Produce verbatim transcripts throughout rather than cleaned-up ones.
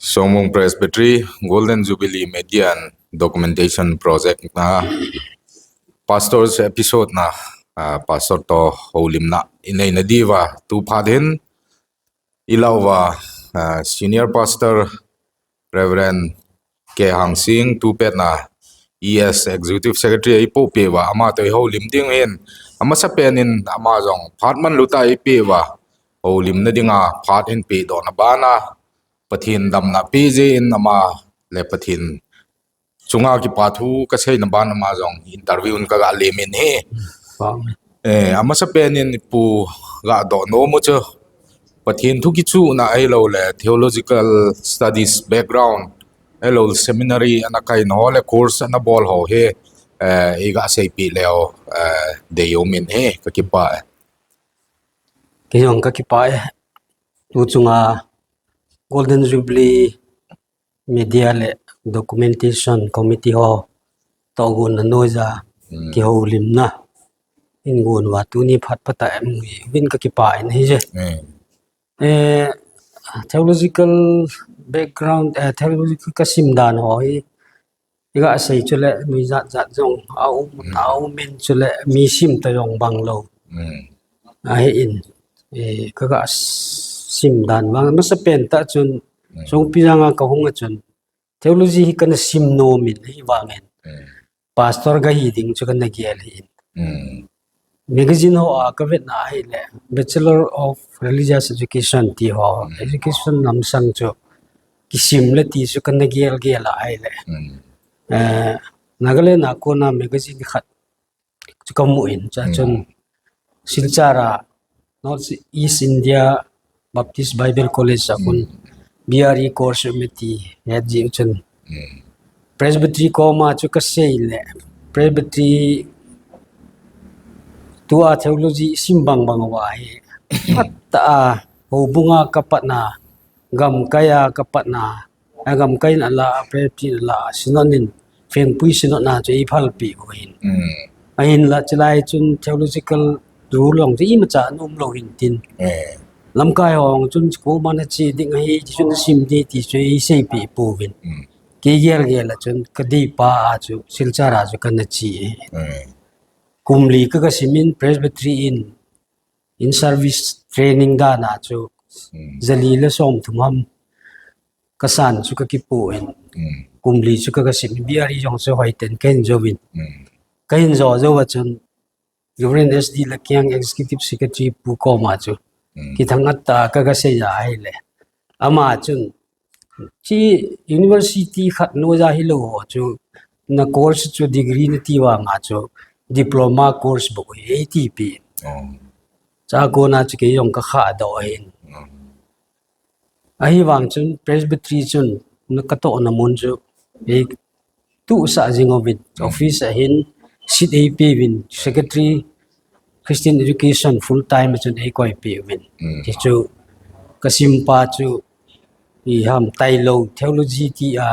Songmung Presbytery Golden Jubilee Media and Documentation Project na Pastors Episode na, ah, Pastor to houlimna inei na diva tu phat hin ilauva, ah, Senior Pastor Reverend K Hangsing tu pet na E S Executive Secretary ei po pe va ama to ei houlim ding hin amasa pen in ama jong phat man luta ei pe va houlimna dinga phat hin pe do na bana Pathen damna pe je in ama le Pathen chunga kipa thu ka seina ban ama jong interview in ka ga lemin hi. Wow. Eh, amasa pen in Pu ga do no mo chu. Pathen thu kichu na ai lo le theological studies background ai lo seminary ana kai no le course ana bol ho he. Eh, i ga sei pi leo, eh, de yo min he ka kipa. Kei jong ka kipa e. Tu chunga Golden Jubilee Media le Documentation Committee ho to gon na noiya kihoulimna in gon va tuni phat phat a em ui vin ka kipa in hi je. Eh, theological background, eh, theological ka sim dan ho hi i ga sei chu le nui jat jat jong a um, a um in chu le mi sim ta jong bang lo. A hi in, eh, ka ga sim dan vang masa pen ta chun song pi janga ka hung a chun theology hi kana sim nom in hi vang in. Pastor ka hi ding chu kana gel hi in. Magazine ho a ka vet na hi le Bachelor of Religious Education ti ho. Education lam sang chu kisim le ti chu kana gel gel a hi le. Eh, Nagaland a kona magazine khat chu ka mu in, cha chun Silchar a North East India Baptist Bible College a kun B R E course me ti het ji chun. Presbytery koma chu ka sei le Presbytery tua theology sim bang bang va hi. Phat ta a houbunga ka patna, gamkai a ka patna, a gamkai na la, a Presbytery na la, Synod in, Fengpui Synod na chu ei phalpi u hin. Ahin la chilai chun theological rule long chu imacha nom lo hin tin. Lamkai hong chun koma na che ding ahi, ti chun sim di ti chu ei seipi pu vin. Kei gel gel a chun ka dei pa a chu Silchar a chu kana che. Kum li ka ka sim in Presbytery in, in service training dan a chu jali le som thum ham ka san chu ka kipu in. Kum li chu ka ka sim in B R E jong chu hoi ten ken jo vin. Ka hin jo jo va chun Reverend S D Lakiang Executive Secretary pu koma chu kithang at ta ka ka sei a hi le. Ama chun chi university khat noiya hi lo ho chu na course chu degree na ti vang a chu diploma course bo hi ei ti pi. Cha kona chu kei jong ka kha do hin. Ahi vang chun Presbytery chun na ka to na mun chu ei tu sa jing o vin office a hin sit ei pi vin secretary Christian Education full time chun ei koi pi vin. Ti chu ka sim pa chu i ham tai lo theology ti a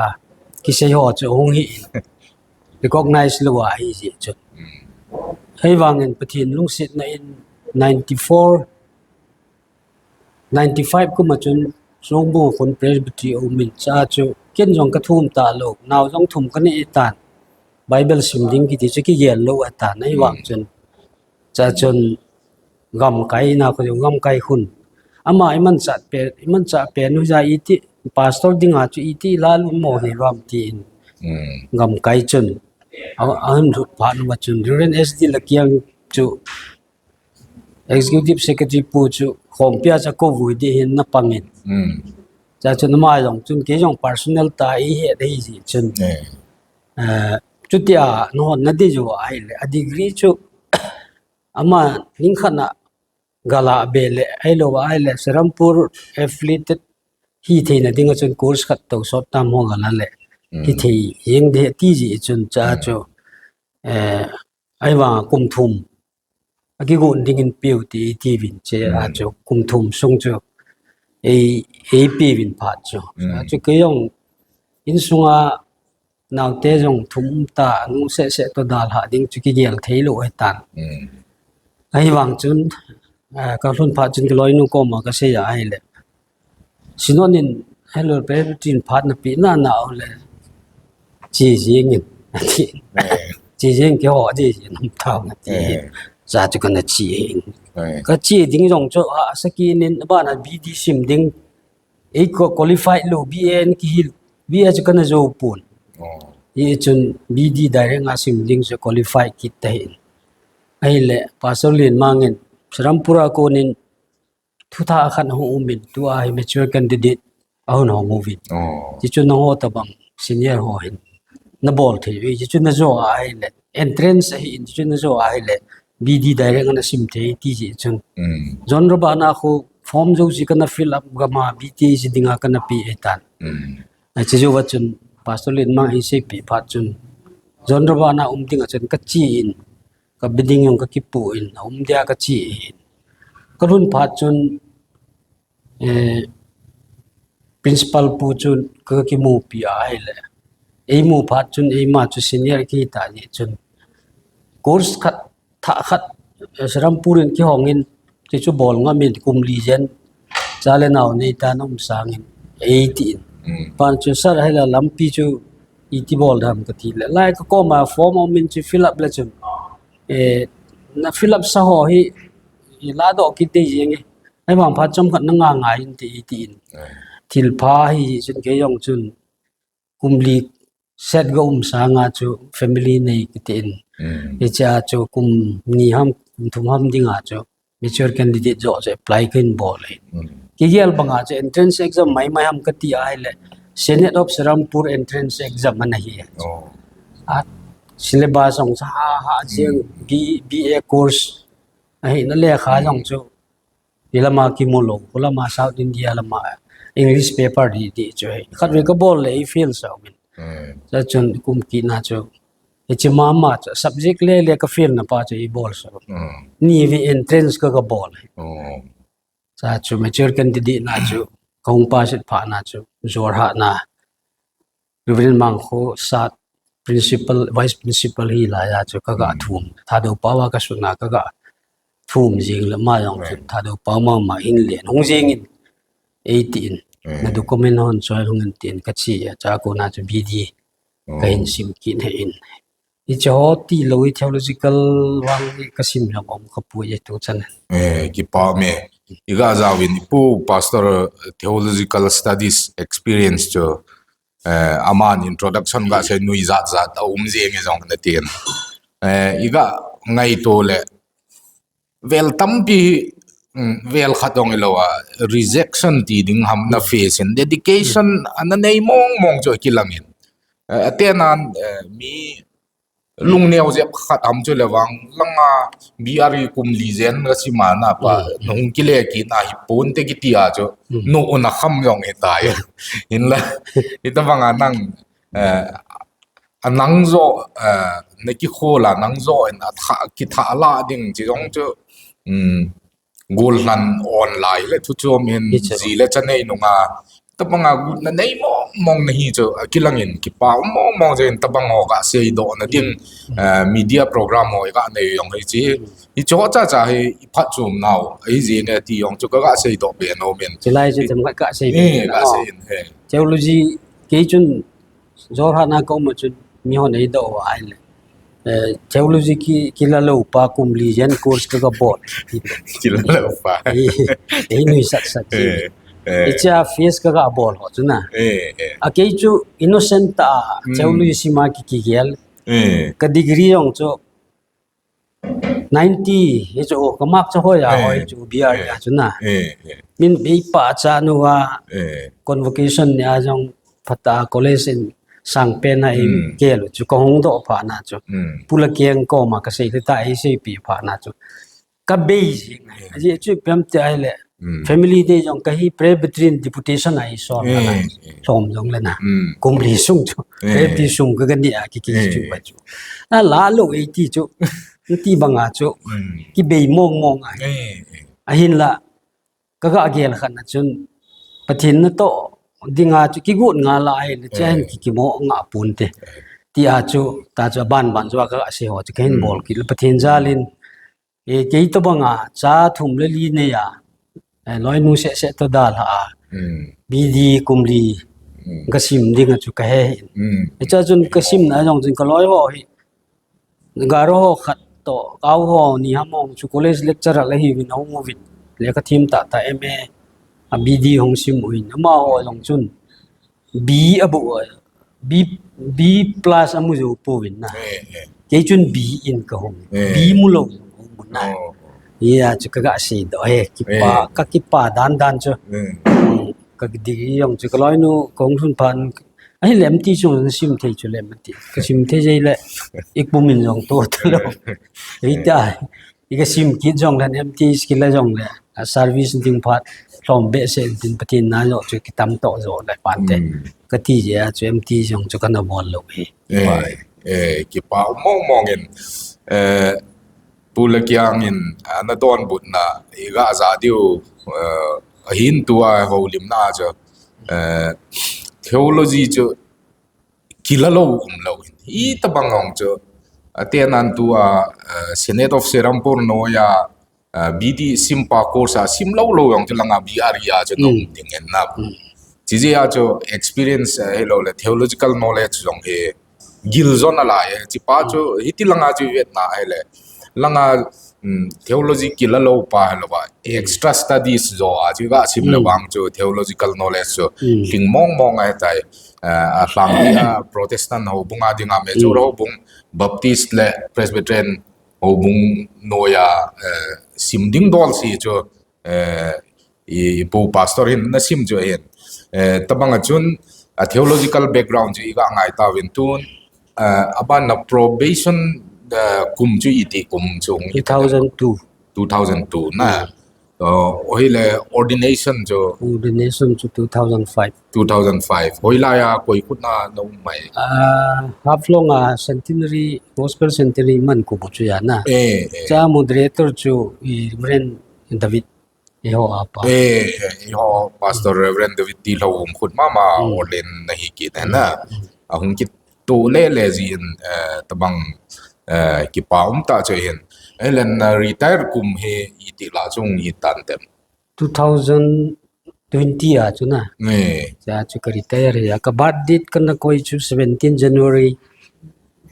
kisei ho chu hung hi in recognize lo a hi ji chu. Hei vang in Pathen lungset na in ninety four, ninety five kum a chun Songbu khun Presbytery um in cha chu ken jong ka thum ta lo, nau jong thum ka nei tan. Bible sim ding kiti chu kigel lo a tan, hei vang chun. Cha chun gamkai na khu gamkai khun. Ama iman cha pe, iman cha pe nu ja iti pastor ding a chu iti la lu mo hi ram ti in. Gamkai chun. A, a hun thut pa nu ma chun. Reverend S D Lakiang chu Executive Secretary pu chu khompi a cha ko vui di hin na pangin. Cha chun ama jong chun kei jong personal ta i he dei ji chun. Eh, chuti a no na di jo ai le a degree chu ama ning khat na gala be le ai lo ai le Serampore affiliated hi theina ding a chun course khat to sot tam ho gala le hi thei jeng de ti ji chun cha chu. Eh, ai vang kum thum a kigon ding in piu ti, ti vin che a chu kum thum sung chu ei, ei pi vin phat chu. A chu kei jong in sunga naute jong thum um ta, nu se se to dal ha ding chu kigel thei lo he tan. Ahi vang chun, a, ka lhun phat chun ka loinu koma ka sei a ai le. Synod in hello, Presbyterian phat na pi na na o le. Chi jing in. Chi jing ke ho, chi jing nam thao na ti. Sa chu kana chi in. Ka chi ding jong chu, a, saki nin, ba na B D sim ding. Ei ko qualified lo, B A in ki hil. B A chu kana jo pon. Hi chun B D direct nga sim ding chu qualified kit ta hin. Ahile, Pastor Lian Mang in, Serampore a konin, thu tha khat hung um in, tua hi mature candidate ahung hong uvin. Ti chu nangho tabang senior ho hin na bol thei ve, ti chu na jo a ahile, entrance ahi in, ti chu na jo a ahile, B D direct na sim thei, ti ji chun. John Robert na khu form jo ji kana fill up gama B T A ji dinga kana pi e tan. Ai chi jo va chun, Pastor Lian Mang hi sei pi phat chun, John Robert na um dinga chun ka chi in, ka bidding jong ka kipu in, a um dia ka chi in. Ka lhun phat chun, eh, principal pu chun ka kimupi a ahile. Ei mu phat chun, eima chu senior ki ta ni chun. Course khat, tha khat, eh, Serampore in ki hong in, ti chu bol ngam in kum li jen. Cha le nao nei ta na um sang in, ei ti in. Pan chu sir hela lampi chu iti bol dam ka ti le. Lai ka koma form um in chu fill up le chun. Eh, na fill up sa ho hi, i la do ki te jeng e. Ai bang phat chom khat na nga nga in ti, ti in. Thil pha hi chun ke jong chun kum li set ga um sanga chu family nei ki ti in. Hi cha chu kum ni ham, kum thum ham dinga chu mature candidate jo chu apply kin bol e. Ki gel banga chu entrance exam mai mai ham ka ti ahile. Senate of Serampore entrance exam ana hi. A syllabus jong chu ha ha jeng B, B A course. Ahi na lekha jong chu. Hi lama kimu lo, khu lama South India lama English paper di, di chu hi. Khat ve ka bol le i fail sa min. Sa chun kum ki na chu. Hi chi mama chu subject le le ka fail na pa chu i bol sa. Ni ve entrance ka ka bol. Sa chu mature candidate na chu. Ka hung pa sit pha na chu. Jorhat na. Reverend Mangkho Sat principal, vice principal hi laiya chu ka ga thum. Thadou pao a ka suna ka ga thum jing le ma jong chu Thadou pao mama hin le hung jing in eighteen. Na document hon choi hung in tin ka chi a cha ko na chu B D ka hin sim kin he in. I cha ho ti lo i theological wang i ka sim jong om ka pu ye tu chan. Eh, kipa me. I ga jawin i pu pastor theological studies experience chu eh, aman introduction ga sei nui jat jat a um jeng e jong na tin. Eh, i ga ngaito le vel tampi, mm, vel khat jong i lo a rejection ti ding ham na face in dedication ana nei mong mong chu kilang in. Eh, ate nan, eh, mi lungneo jep khat ham chu le vang langa B R E kum li jen ka sima na pa nung kile ki na hi pon te ki ti a chu nu una kham jong hi tai. Hin la, hi ta vanga nang, eh, a nang jo, eh, na ki khol a nang jo in a tha, ki tha la ding chi jong chu, um, gol hlan on lai le thu chom in ji le cha nei nunga tabanga gutna nei mong mong na hi chu a kilang in kipa um mong mong jeng tabang ho ka sei do na ding, eh, media program ho ka nei jong hi chi. Hi cho cha cha hi i phat chom nau, hi ji ne ti jong chu ka ka sei do be no men. Chilai chu tem ka ka sei be. Eh, ka sei in he. Theology kei chun Jorhat na ka um a chun mi hon ei do a ai le. Eh, theology ki, ki la lo pa kum li jen course ka ka bol. Ki la lo pa. Ei, ei nui sak sak ki. Eh, eh. I cha face ka ka bol ho chu na. Eh, eh. A kei chu innocent ta theology sima ki ki gel. Eh. Ka degree jong chu ninety, hi chu, ka mark chu hoi a, hoi chu, B R A chu na. Min bei pa cha nu a, convocation ni a jong, phata college in sang pen a in kel chu, ka hung do pha na chu. Pula keng ko ma ka sei ta, ei sei pi pha na chu. Ka bei ji, a ji chu pem te ai le. Family te jong ka hi Presbyterian deputation a i som ka na. Som jong le na. Kum li sung chu. Presbyterian sung ka ka ni a ki ki chu ba chu. Na la lo ei ti chu. Ti banga chu. Ki bei mong mong a. A hin la. Ka ga gel khat na chun. Pathen na to dinga chu ki gut nga la ai le chen ki ki mo nga pun te. Ti a chu ta chu ban ban chu ka ga se ho chu ka hin bol ki le Pathen jalin. E, kei to banga, cha thum le li nei a, e, loinu seh seh to dalha a, Hmm. B D kum li Hmm. kasim ding a chu kahe. Hmm. Hiche chun kasimna jong chun kaloi ho hi. Garo ho khat toh, kau ho ni ham hong chu college lecturer la hiuvin ahung uvin. Lekha thiem tah tah M A, a B D hung sim uvin. Amaho jong chun B abu, B, B plus amu jou pouvin na. Eh, eh. Kei chun B in kahung. Eh. B mu lou jong hung mun na. Oh. Hia chu kaga seidoh e, kipa, Eh. kakipa dan dan chu. Eh. Hmm, ka degree jong chu kaloinu kahung sun phat. Ahile M T chu nasim thei chu le M T. Kasim thei jeh le, ikum in jong toh talou. Hita, ikasim kit jong le M T skill a jong le, a service ding phat, lhom behseh in tin Pathen na jong chu kitam toh jo le pante. Hmm. Kati jeh a chu M T jong chu kana bol lou hi. Eh, eh, kipa mong mong in, eh, Pu Lakiang in, ah, ana donbutna, iga ja diu, eh, ahin tua houlimna chu, eh, theology chu kila lou umlou in. Hitabang hong chu, atenan tua, eh, Synod of Serampore noiya, ah, B D simpa course a sim lou lou jong chu langa B R E a chu Hmm. nom ding in na. Hmm. Chijeh a chu experience, ah, hilou le theological knowledge jong hi gil jo nalai e. Chipa Hmm. chu hiti langa chu vetna ahile. Langa, um, theology kila lou pa hilou va. Extra studies jo a chu ga sim le Hmm. vang chu theological knowledge chu Hmm. lhing mong mong ahitai. Ah, alhangpi a Protestant houbung a dinga major Hmm. houbung Baptist le Presbyterian houbung noiya, eh, sim ding dol si chu, eh, i, i pu pastor hin nasim chu ahin. Eh, tabang a chun, a theological background chu iga ngai tauvin tun, eh, aban na probation, eh, kum chu iti kum chu hung hi ta? Two thousand two. Two thousand two na. Hmm. Oh, ahile ordination chu? Ordination chu two thousand five. Two thousand five. Hoilai a koi khut na na um mai? Ah, Haflong a Centenary, Gospel Centenary man kum chu ahi na. Eh, eh. Cha moderator chu i Reverend David, eiho apa. Eh, eh, eiho Pastor Reverend David Tilhou um khut mama Hmm. ordain na hi kit na. Hmm. Ahung kit tu le le jin, eh, tabang, eh, kipa um ta chu hin. Ahile na retire kum hi iti la chu hung hi tan tem? Two thousand twenty a chu na. Eh. Cha chu ka retire hi a, ka birth date kana koi chu seventeen January.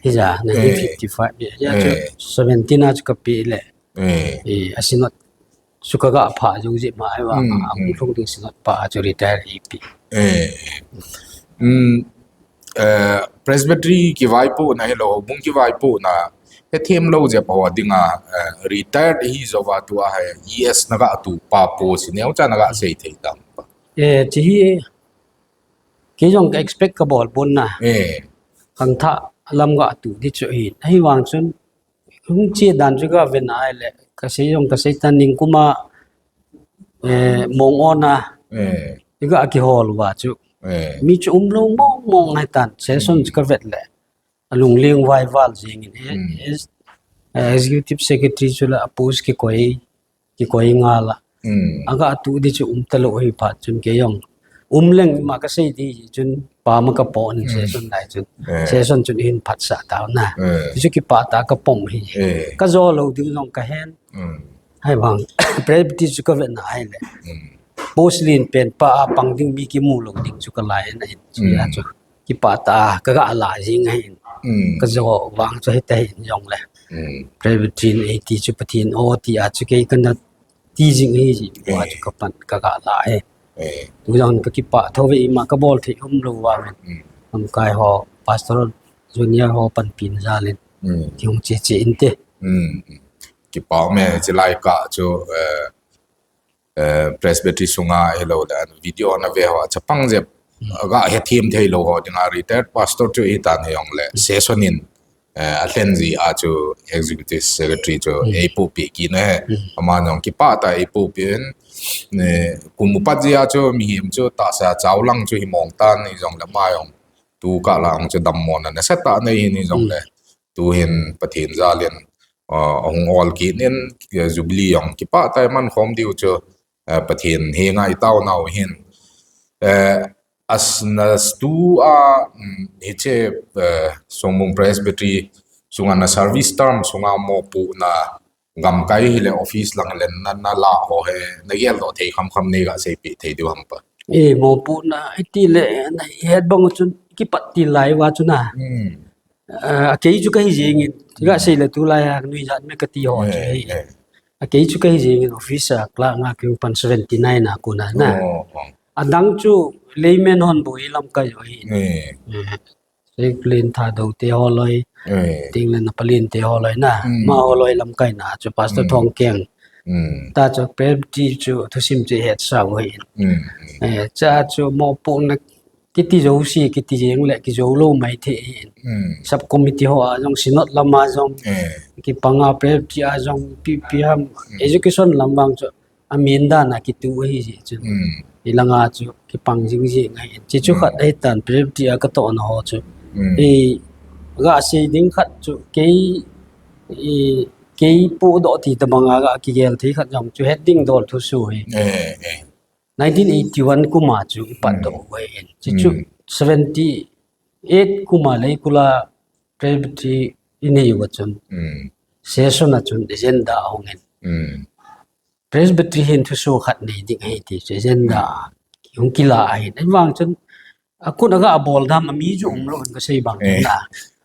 Hi ja, Eh. nineteen fifty-five hi. Cha chu Eh. seventeen a chu ka pe le. Eh. Eh, a Synod chu kaga pha jong jeh ma ahi vang, Hmm, a hmm. hung lhung ding Synod pa a chu retire hi pe. Eh. Hmm. Eh, Presbytery kivaipohna hilou, houbung kivaipohna, hethem lou jep ho dinga, eh, retired hi jouva tua hi, E S naga tu pa post hi neocha naga sei thei tam pa? Eh, chi hi, kei jong ka expect ka bol pon na. Eh. Khangthah lam ga tu di chu hi. Ahivang chun, hung che dan chu ka ven ahile, ka sei jong ka sei tan ningkum a, eh, mong on a, Eh. iga kihol uva chu. Eh. Mi chu umlou mong mong ahi tan, session Hmm. chu ka vet le. Alungleng vaival jeng in, eh, Hmm. eh, Executive Secretary chu la a post kikoi, kikoi ngal a. Hmm. Aga tu di chu um talou ahi phat chun kei jong. Um leng ma ka sei di chun pa ma ka pon Hmm. session lai chun. Eh. Session chun hin phatsah tau na. Eh. Chu kipah tah a ka pom hi. Eh. Ka jo lou ding jong ka hen. Hmm. Ahivang, Presbytery chu ka vet na ahile. Hmm. Post len pen pa a pang ding mi kimu lou ding chu ka lai na hin. Chu ya Hmm. chu. Kipah tah a, kaga la jing ahin. Hmm. Ka jo vang chu hita hin jong le. Hmm. Presbytery in eiti chu Pathen o ti a chu kei kana ti jing hi ji. Wa Eh. chu ka pan kaga la hi. Eh. Tu jong ka kipah tho ve ima ka bol thei umlou va. Hmm. Lamkai ho, Pastor Junior ho panpina jal in. Hmm. Kihung che che inte. Hmm. Kipah me, chilai kah chu, eh, eh, Presbytery sunga hilou le, video na ve ho, chapang jep, Hmm. ga hethem thei lou ho dinga retired pastor chu hi tan hi jong le, Hmm. session in, eh, alhen ji a chu Executive Secretary chu Hmm. eipuipi kit na he. Hmm. Ama jong kipah tah a eipuipi in, eh, kum upat ji a chu mihem chu tahsa chao lang chu hi mong tan hi jong le ama jong tu kah lang chu dammo na nasatah nei hin hi jong Hmm. le. Tu hin Pathen jal in, ah, ahung ol kit in, eh, Jubilee jong kipah tah a man khom diu chu, eh, Pathen henga i tao nau hin. Eh, as na stu a, mm, hiche, eh, Songbung Presbytery sunga na service term sunga mopohna gamkai hile office lang hile na, na la ho hi, na geldoh thei kham kham nei ga seipi thei diu ham pa? Eh, mopohna, iti le, na, het bang chun, kipat til lai uva chun a. Hmm. Ah, akei chu kahi jingin, ga sei le tulai a, nuijat me kati ho chu hi. Eh, eh. Akei chu kahi jingin, office a, clerk nga keng pan seventy nine a kona na. Oh, oh. Adang chu, layman hon bou hi lamkai u hi. Eh. Eh. Secretary Thadou te holoi, eh, Tinglen Napalin te holoi na, hmm, ma holoi lamkai na chu Pastor, hmm, Thongkeng. Hmm. Ta chu Presbytery chu thusim chu het sa u hi. Hmm. Eh, cha chu mopohna kiti jouse, kiti jeng le kijou lou mai thei hi. Hmm. Sub committee ho a jong, synod lam a jong, eh, kipang a Presbytery a jong, ipi ipi ham, hmm, education lam vang chu amin dan a kitu ahi jeh chun. Hmm. Hilanga chu kipang jing jing ahi. Chuchu, hmm, khat ahi tan Presbytery a katohna ho chu. Hmm. I ga sei ding khat chu kei, i kei podoh ti tabang a ga kigel thei khat jong chu het ding dol thusoh hi. Eh, eh. Nineteen eighty-one kum a chu i patdoh, hmm, u ahi. Chuchu, hmm, seventy-eight kum a Leikul a Presbytery i nei uva chun. Hmm. Session a chun agenda ahung in. Hmm. Presbytery hin thusoh khat nei ding ahi ti chu agenda, hmm, hung kila ahi. Ahivang chun, akun a ga bol dam a mi chu um lou in ka sei bang, eh, na.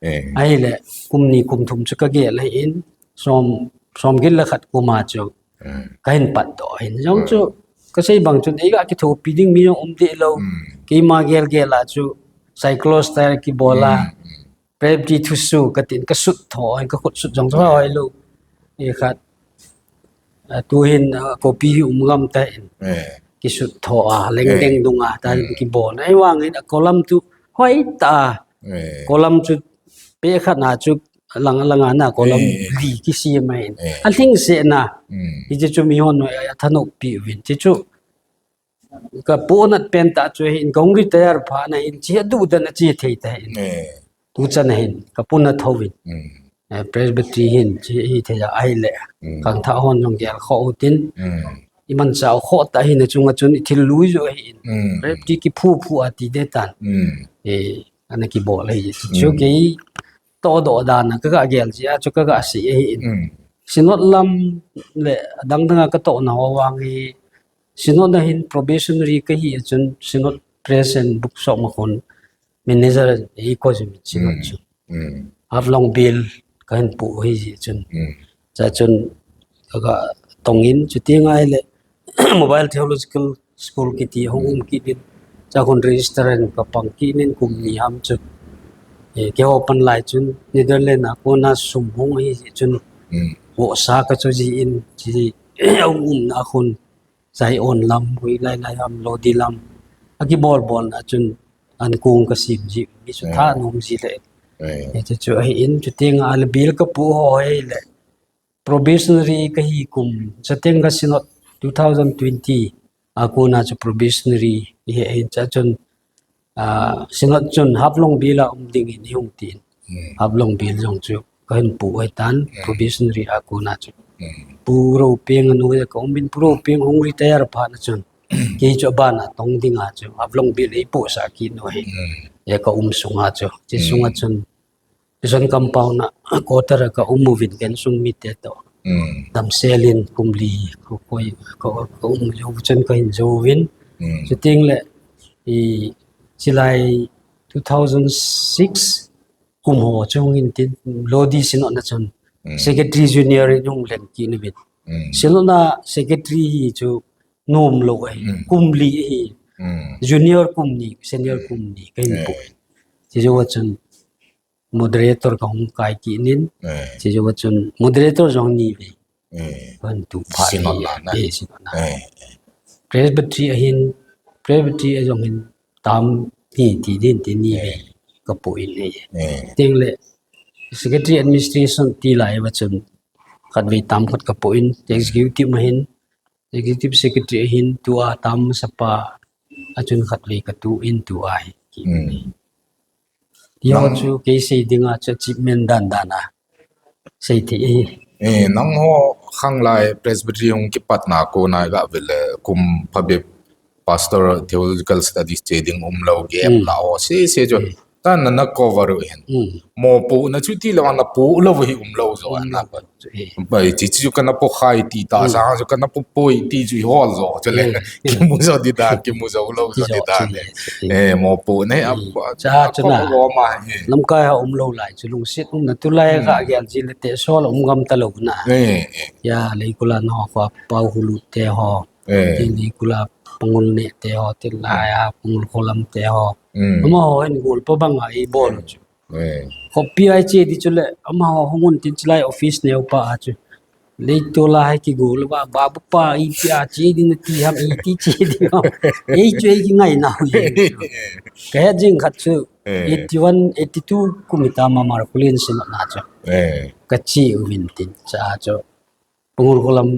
Eh. Ahile, kum ni kum thum chu ka gel ahi in, som, som gil le khat kum a chu, hmm, ka hin patdoh ahi. Jong, hmm, chu, ka sei bang chun, ei ga kithopi ding mi jong um deh lou. Hmm. Keima gel gel a chu, cyclostyle kibol a. Hmm, hmm. Presbytery thusoh katin ka sut tho, ka khut sut jong tho hoi lou. E khat, a, tu hin, a, copy hi um gam ta in. Eh. Kisut tho a, lengdeng, eh, dung a, ta, hmm, kibol. Ahivang in a column tu hoi ta. Eh. Column chu pe khat na chu lang, lang a na column, eh, eh, li kisem ahin. Eh. A lhingsetna. Hmm. Hiche chu mi hon a thanop pi uvin. Chuchu ka ponat pen tah chu hin, ka hung retire phat na hin, hiche duhdan a che thei ta hin. Eh. Tu chan a hin, ka ponat tho vin. Hmm. Eh, Presbytery hin, hiche hi thei a ahile. Hmm. Khangthah hon jong gel khoh u tin. Hmm. I manchah u khoh ta hin, achung a chun i thil lui jo hin. Hmm. Presbytery kiphu phu a ti ding tan. Hmm. Eh, ana kibol ahi. Hmm. Chu kei todoh dan a ka ga gel jeh a chu ka ga sei ahi. Hmm. Synod lam le adang dang a ka tohna ho vang hi, Synod a hin probationary ka hi a chun, Synod Press and Bookshop a kon manager ei ko jin Synod, hmm, chu. Hmm. Haflong Bial ka hin pu hi jeh chun. Hmm. Cha chun ka ga tong in, chuti ngai le Mobile Theological School kiti hung um kit in. Cha kon register in ka pang kit in kum ni ham chu. Eh, keiho pan lai chun Netherlands a kona sum hung hi jeh chun. Hmm. Vohsa ka chu ji in, chi, hung umna kon Zion lam, hoilai lai ham, Lodi lam. A kibol bol na chun an kong ka sim ji, mi chu, eh, thanom ji le. Eh. Eh, chu chu ahi in, chuti ngai le bial ka pu ho hi le. Probationary ka hi kum, chuteng ka Synod two thousand twenty a kona chu probationary hi ahin, cha chun, ah, Synod chun Haflong Bial a um ding in i hung tin. Hmm. Haflong Bial jong chu ka hin pu ahi tan, hmm, probationary a kona chu. Hmm. Pu Ropeng a noi a ka um in, Pu Ropeng hung retire phat na chun. Kei chu aban a tong ding a chu Haflong Bial ei pohsah kit u ahi. Hmm. E ka um sung a chu. Chu, hmm, sung a chun Mission compound a quarter a ka um uvin, ka insung mite toh. Hmm. Damsel in kum li, ka koi, ka, ka um jou chun ka hin jou uvin. Hmm. Chuteng le, i, chulai two thousand six kum ho chu hung in tin, Lodi Synod na chun. Hmm. Secretary junior in hung leng kit uvin. Hmm. Synod na secretary hi chu nom lou ahi. Hmm. Kum li ahi. Hmm. Junior kum ni, senior, hmm, kum ni, ka hin pu. Eh. Chu jou a chun, moderator ka hung kai kit in. Eh. Chu jou a chun moderator jong ni ve. Eh. Ka hin tu phat. Synod na. Eh, Synod na. Eh. Presbytery a hin, Presbytery a jong hin term ni ti din ti ni ve. Eh. Ka pu in e. Eh. Chuteng le Secretary Administration ti lai uva chun khatvei term khat ka pu in, executive ma hin, Executive Secretary a hin tua term masa pa a chun khatvei ka tu in tua hi. Hmm. Ti ho chu kei sei ding a chu achievement dan dan a sei thei ahi. Eh, nangho khanglai Presbytery hung kipat na kona ga ve le kum phabep Pastor Theological Studies che ding um lou gap, hmm, la ho se se chu. Hmm. Tan na na cover u hin. Hmm. Mopohna chu ti le vang na poh lou hi um lou jo. Um na lou. Eh. Bai, chi chu kana pokhai ti ta, hmm, sa chu kana poh poi ti chu i hol jo. Chule, eh, kimu jo di dan, kimu jo lou jo di dan. Chule, eh. Eh, mopohna hi a, hmm, a, cha a chu na. Lamkai a um lou lai chu lungset umna tulai, hmm, ka gel ji le te sol um gam ta lou na. Eh, eh. Ya, Leikula no ko Pau Hulu te ho. Eh. Ti Leikula Pangul ne te ho, ti lai a Pangul Kholam te ho. Hmm. Amaho hin gol pa bang a i bol chu. Eh. Khopi a i che di chu le, amaho hung un tin chu lai office neo pa a chu. Leitol a hi kigol va, babu pa ipi a che di na ti ham, iti che di ham. Ei chu ei kingai na hu. Ka he jing khat chu, eh, eighty one, eighty two kum hita ma Markulin sin na chu. Eh. Ka che u vin tin, cha chu. Pangul Kholam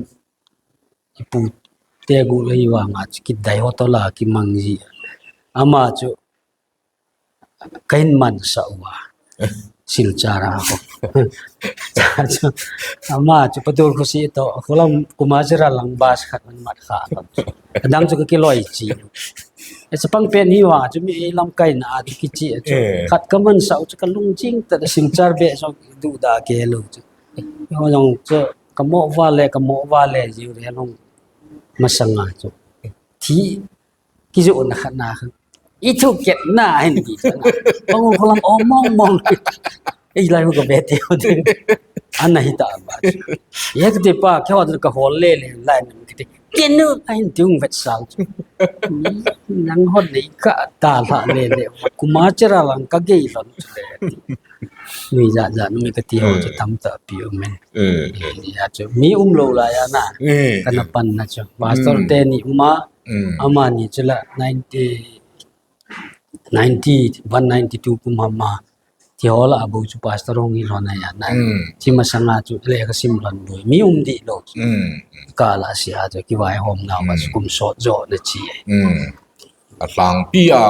i pu te gu le i vang a chu kidai ho to la kimang ji. Ama chu kahin man sa uva. Silchar a ho. Cha chu, ama chu Patul Khosi to, Kholam Kumachara lang bus khat man mat kha. Adang chu ka kiloi chi. E chapang pen hi vang chu mi lamkai na a chu kichi chu. Eh. Khat ka man sa u chu ka lung jing ta Silchar be so du da ke lo chu. Ho jong chu ka mo va le, ka mo va le, jiu le long masanga chu. Thi, kijo na khat na khan. I thu ket na hin ti chu na. Pangul Kholam o mong mong. Ei lai ka be te ho de. Ana hi ta ba chu. Ye te pa, ke ho ka hol le le, lai na ki te. Kenu a hin tung vet sal chu. Nang hon nei ka ta la le le. Kumachara lang ka gei lon chu le. Nui ja ja nu mi ka ti ho chu, eh, tam ta pi u men. Eh, eh. Ya chu mi um lou lai a na. Eh, kana, eh, pan na chu. Pastor, mm, te ni um a. Mm. Ama ni chu la ninety, ninety one, ninety two kum ham a. Ti ho la a bu chu pastor hung hi lon a ya na. Mm. Ti masanga chu le ka sim lon bu. Mi um di lou chu. Mm. Ka la si a chu kivai hom na ma chu, mm, kum sot jo na chi. Mm. A lhangpi a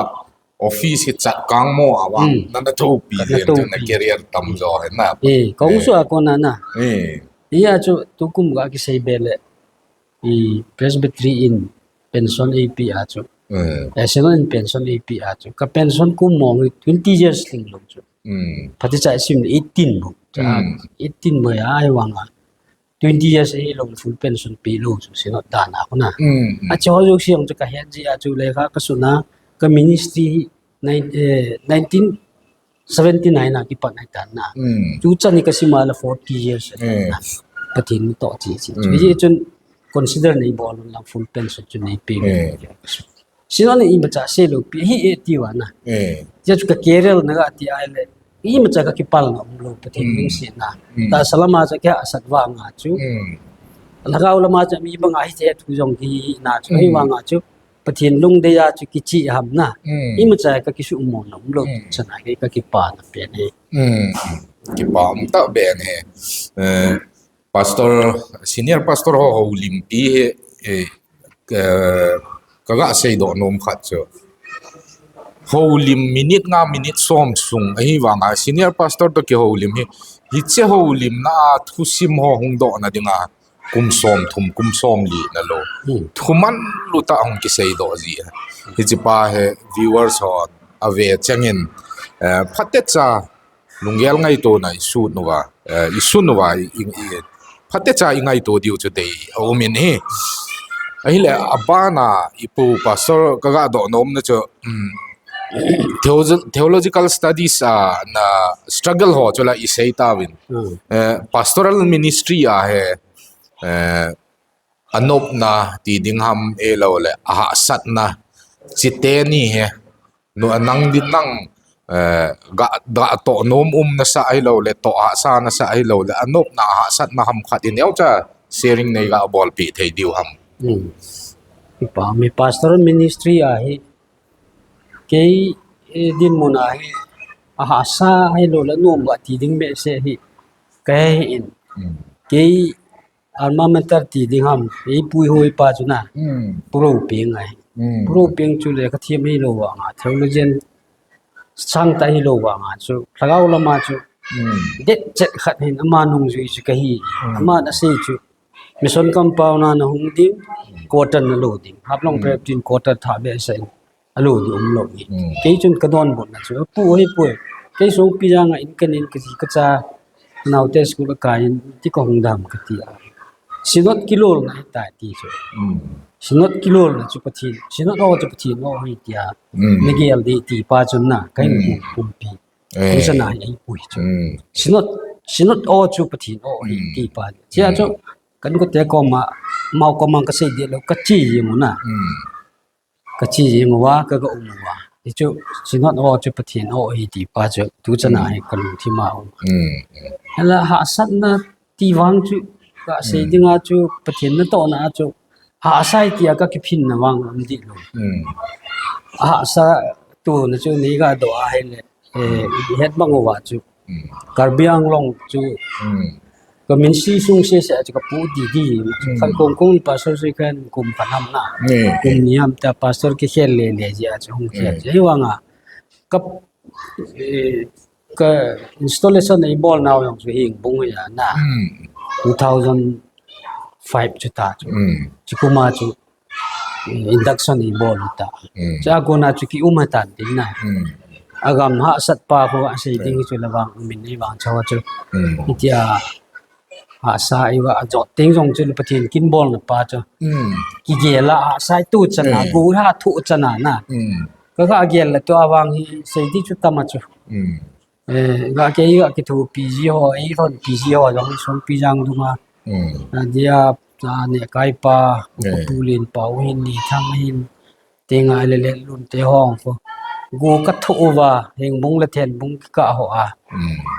office hi chat kang mo a vang, hmm, na na thopi, ka na zen chu na thopi. Career tam jo he na. Eh, kong, eh, su a kona na. Eh. Iya chu tukum ka kisei be le. I Presbytery in pension A P a chu. Eh. Eh, Synod in pension A P a chu. Ka pension kum mong twenty years ling lou chu. Hmm. Phate cha sim eighteen bu. Cha, hmm, eighteen bu ya ai vang a. Twenty years ahi lou, full pension pe lou chu, Synod dan a kona. Mm, mm. A chu ho jouse chu ka het ji a chu lekha ka sut na, ka ministry hi nine, eh, nineteen seventy nine a kipat nai tan na. Mm. Chu chan hi ka sim a la forty years a tan na. Mm. Pathen ni to chi chi. Mm. Chu hi chun consider nei bol lang full pension chu nei pe. Mm. Synod in imacha sei lou pi hi e ti uva na. Eh. Tia chu ka career na ka ti ai le. Imacha ka kipal na um lou Pathen, mm, lungset na. Mm. Tahsa lama cha kihahsat vang a chu. Mm. Lhagao lama cha mi bang a hi the thu jong hi na chu. Mm. Hi vang a chu. Pathen lungdei a chu kichi ham na. Mm. Imacha ka kisu mo na um lou. Mm. Chana ke ka kipa na pen he. Mm. Kipa um ta pen he. Eh, Pastor, senior pastor ho, houlimpi hi, eh, ka, ka ga seidoh nom khat chu. Houlim minute nga, minute som sung, ahi vang a, senior pastor to kihoulim hi, hiche houlimna a thusim ho hungdoh na ding a, kum som thum, kum som li na lou. Hmm. Thuman lutah hung kiseidoh ji. Hiche pa hi viewers ho, ave chengin, eh, phatecha, lunggel ngaitona i sut uva, eh, i sun uva, i, i, i, phatecha i ngaito diu chu dei a um in hi. Ahile, abana i pu pastor ka ga doh nom na chu, um, theo-, theological studies a na struggle ho chu la i sei tauvin. Mm. Eh, pastoral ministry a hi, eh, anopna ti ding ham ahilou le, ahahsatna, chite ni hi, nu anang din nang, eh, ga, ga toh nom um nasa ahilou le, toh hahsa nasa ahilou le, anopna ahahsatna ham khat i neocha sharing nei ga bolpi thei diu ham. Hmm. Kipa, mi pastoral ministry a hi, kei, eh, dinmun a hi, ahahsa ahilou le, nom ga ti ding behseh hi, ka he in. Hmm. Kei, Alma mater ti ding ham, ei pu i hu i pa chu na. Hmm. Puro peng ahi. Hmm. Puro peng chu lekha thiam hilou vang a, theologian sang ta hilou vang a chu, lhagao lama chu. Hmm. Det chet khat hin ama nungjui chu ka hi. Hmm. Ama na sei chu. Mission compound a na hung ding, quarter na lo ding. Haplong, hmm, Presbyterian quarter tha behseh in. alo di umlou hi. Kei chun kadonbutna chu, pu hi pu, kei songpi janga in kanin kaji kacha, naote school akai in, ti kahung dam kati a. Synod kilolna hitai ti chu. Synod kilolna chu Pathen, Synod o chu Pathen o hi tia. Nagel di ti pa chun na, kahin pumpi. Tuchan a hi eipui chu. Synod, Synod o chu Pathen o hi ti pa. Chia chu, kanukote koma, amau koma kasei di lou, kache jeng u na. Kache jeng uva, kaga um uva. Hichu, Synod o chu Pathen o hi ti pa chu, tuchan a hi kalungthim a um. Hela hahsatna ti vang chu, kasei dinga chu, Pathen natohna a chu, hahsa e tia kakiphinna vang um di lou. Hahsa tuna chu, neiga doh a hile, eh, het bang uva chu. Karbi Anglong chu, kamin si sung sese a chu kapu di di. Khan kong kong pastor si khan kum khat ham na. Kum ni ham ta pastor kikhel le le jia chu hung khel. Jia hi vanga, ka, eh, ka installation eibol nau jong chu Hengbung a na. Two thousand five chu ta chu. Chukuma chu, eh, induction eibol u ta. Chua kona chu kium hatan tin na. Agam hahsat pa khu asei ding chu lavang umin eivang chawa chu. Hitia hahsa eiva ajot teng jong chu Pathen kin bolna pa chu. Kigel a hahsa tuchan a, gu ha thuchan a na. Kaga gel le tua vang hi sei di chu tama chu. Eh, ga kei ga kithopi ji ho, eilhonpi ji ho jong songpi jang dunga. Adia, a, nekai pa, Pu Lenpao hin, Nithang hin, tenga le le lun te hong ko. Gu katho uva, Hengbung le Thenbung kikah ho a.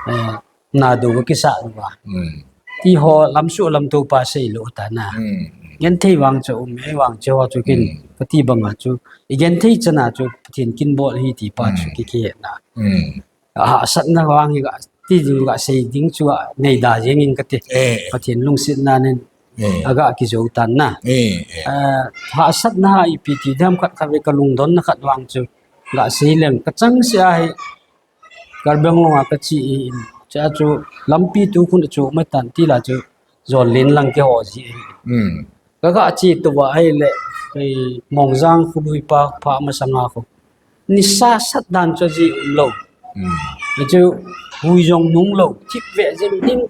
Eh, nado kakisah uva. Ti ho lamsuh lamto pa seilou ta na. Genthei vang chu um e, vang chu ho chu kin. Kati banga chu, igenthei chana chu Pathen kin bol hi ti pa chu kikihena. Hahsatna vang hi ga, ti ding ga sei ding chu a, neida jeng in kati. Pathen lungsetna nen, aga kijou tan na. Ah, hahsatna ha ipi ti dam khat khat ve kalungdonna khat vang chu, ga sei leng, kachangseh a hi, Karbi Anglong a kache in, chua chu lampi tukhun chu matan ti la chu, Jolin lang kiho ji. Kaga che tou va ahile, eh, Mongjang khului pa pha masanga khu. Nisa sat dan chu ji umlou. Chu hui jong nunglou, thip ve jing ding.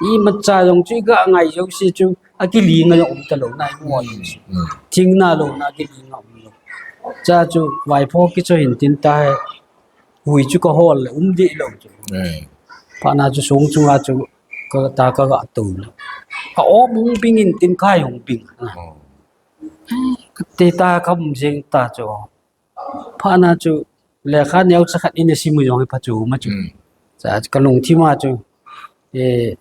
Imacha jong chu iga ngai jouse chu, akilinga jong um talou na imu. Thingna louna akilinga umlou. Chua chu vaipho kicho hin tin ta he. Hui chu kahol le um di lou chu. Phatna chu song chunga chu kata kaga tou le. Ka om hung bing in tin kai hung bing. Kati ta kam jeng ta chu. Phatna chu lekha neocha khat in asim u jong hi pha chu ma chu. Chua kalungthim a chu. Eh,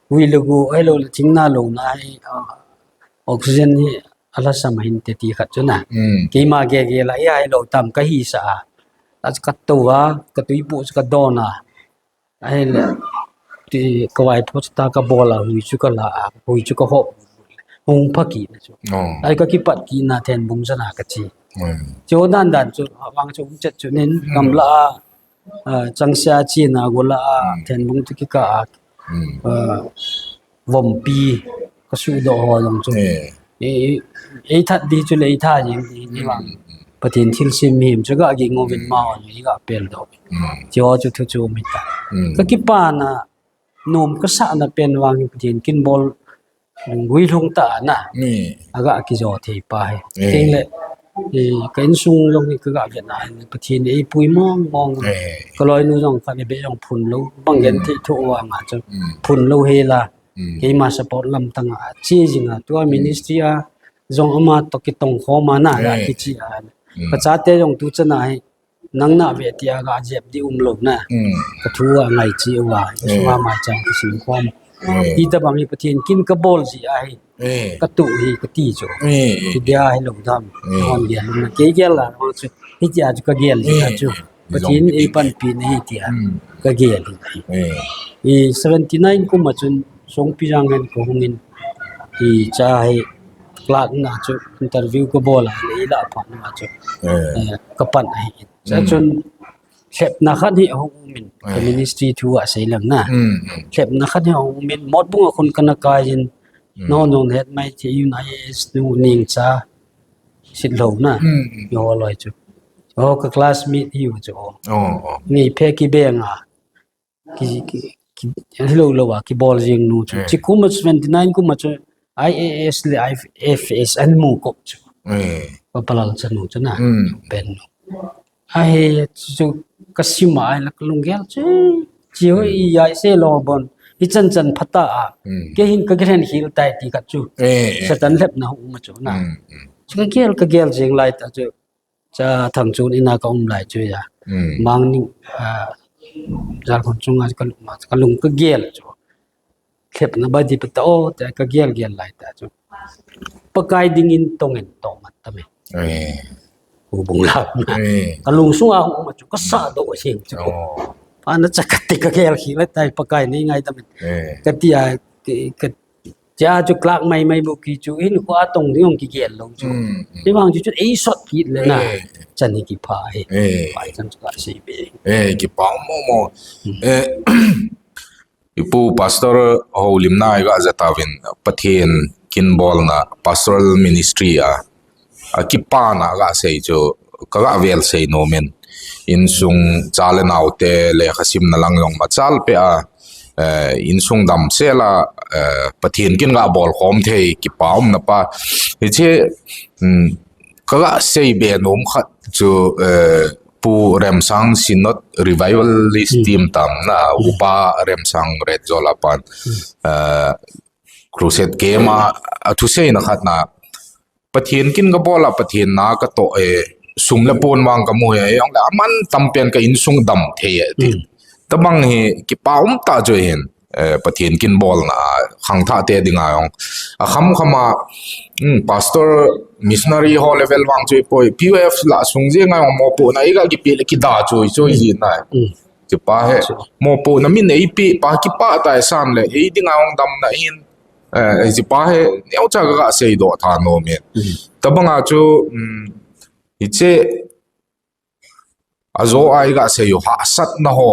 hui le gu, ahilou le thingna louna hi, ah, oxygen hi alhasam hinte ti khat chu na. Keima gel gel a, ahilou tam kahisah a. Achu katou a, katuipu chu kadon a. Ahile, ti kavaipho chu ta kabol a, hui chu kala a, hui chu kahop. Hung pha kit na chu. Ahi kakipat kit na Thenbung chana kache. Chu dan dan chu, avang chu um chet chu nin, gamla a, ah, changseh a chena gola a, Thenbung toh kikah a, ah, vompi, kasudoh ho jong chu. Ei, ei that di chu le ei tha jing di, ni vang. Pathen thilsem mihem chu ga ging uvin ma ho, ei ga pel doh. Chu ho chu thu chu um hita. Kakipana, nom kasahna pen vang hi Pathen kin bol, guilhung ta na. Aga kijo thei pa hi. Tin le, eh, ka insung jong hi kaga vet na, Pathen eipui mong mong. Kaloinu jong khat ni be jong phun lou, bang genthei tho vang a chu. Phun lou hela. Keima support lam tanga, che jinga, tua ministry a, jong ama toh kitong khom a na, ga kiche a. Kachate jong tuchan a hi, nang na ve tia ga jep di umlou na. Kathu a ngai che uva, sunga maicham kisim khom. Ti tabang hi Pathen kin kabol ji ahi. Katu hi kati chu. Ti dia hilou dam. Hon dia lung na kei gel la, hon chu. Hitia chu kagel ji a chu. Pathen eipanpi na hi tia. Kagel hi. I seventy nine kum a chun Songpijang hen kahung in. Hicha hi clerk na chu interview kabol a, lei la phat na chu. Eh, kapan ahi. Chua chun lhepna khat hi ahung um in, ka ministry thu a sei lem na. Lhepna khat hi ahung um in, Motbung a khun kana kai in, nahon jong het mai thei un I A S nu Nengcha Sitlhou na. Eiho loi chu. Oh, ka classmate hi u chu. Oh, oh. Ngei phe kibeng a. Ki, ki, ki, hilo lo a, kibol jing nu chu. Eh. Chi kum a chu twenty nine kum a chu I A S le I F S an mu kop chu. Eh. Pa palal chanu chu na. Mm. Pen nu. Ahi chu ka sim a ai la ka lunggel chu. Chi ho i ai se lo bon. Hi chan chan phata a. Mm. Ke hin ka gren hil tai ti ka chu. Eh, eh. Satan lep na hu ma chu na. Mm, mm. Chu ka gel ka gel jing lai ta chu. Cha thang chun ina ka um lai chu ya. Mm. Mang ning, ah, jal khon chunga ka lung ma, ka lung ka gel chu. Lep na ba di pa ta o, ta ka gel gel lai ta chu. Pakai ding in tong in tong mat ta me. Eh. U bung la. Eh. Ka lung sunga um ma chu, ka sa do sing chu. Oh. Pa na cha ka ti ka gel khi lai tai Pakai nei ngai ta me. Eh. Ka ti a, ki, ka Cha chu clerk mai mai bu ki chu hin ko atong ding ong kigel lo chu. Mm, mm. Ni vang chu chu ei sot kit le na. Eh. Chan hi kipha hi. Eh. Pai chan chu ka sei be. Eh, kipa mo mo. Mm. Eh, ipu pastor ho lim na i ga za ta vin Pathen kin bol na pastoral ministry a. A kipana ga sei chu ka ga vel sei nom in. Insung cha le nau te lekha simna lang jong machal pe a, eh, insung damsel a, eh, Pathen kin ga bol khom thei kipa um na pa. Hiche, mm, ka ga sei be nom khat chu, eh, Pu Remsang Synod Revivalist, mm, team tam na, mm, Upa Remsang Red Zola pan. Mm. Eh, Crusade game a, a thusei na khat na, Pathen kin ka bol a, Pathen na ka toh e, sum le pon vang ka mu e, jong le aman tam pen ka insung dam thei e ti. Mm. Tabang hi kipa um ta chu hin, eh, Pathen kin bol na khangthah te ding a jong. A kham kham a, mm, pastor, missionary ho level vang chu i poi, P U F la sung jeng a jong mopohna i ga kipe le kida chu i chu i, mm, ji na. Mm. Chi pa he, mopohna min ei pe pa kipa ta e san le, ei ding a jong damna in, eh, chi pa he, neo cha ka ga sei do tha nom e. Mm. Tabang a chu, mm, hiche, a jo a i ga sei u hahsatna ho,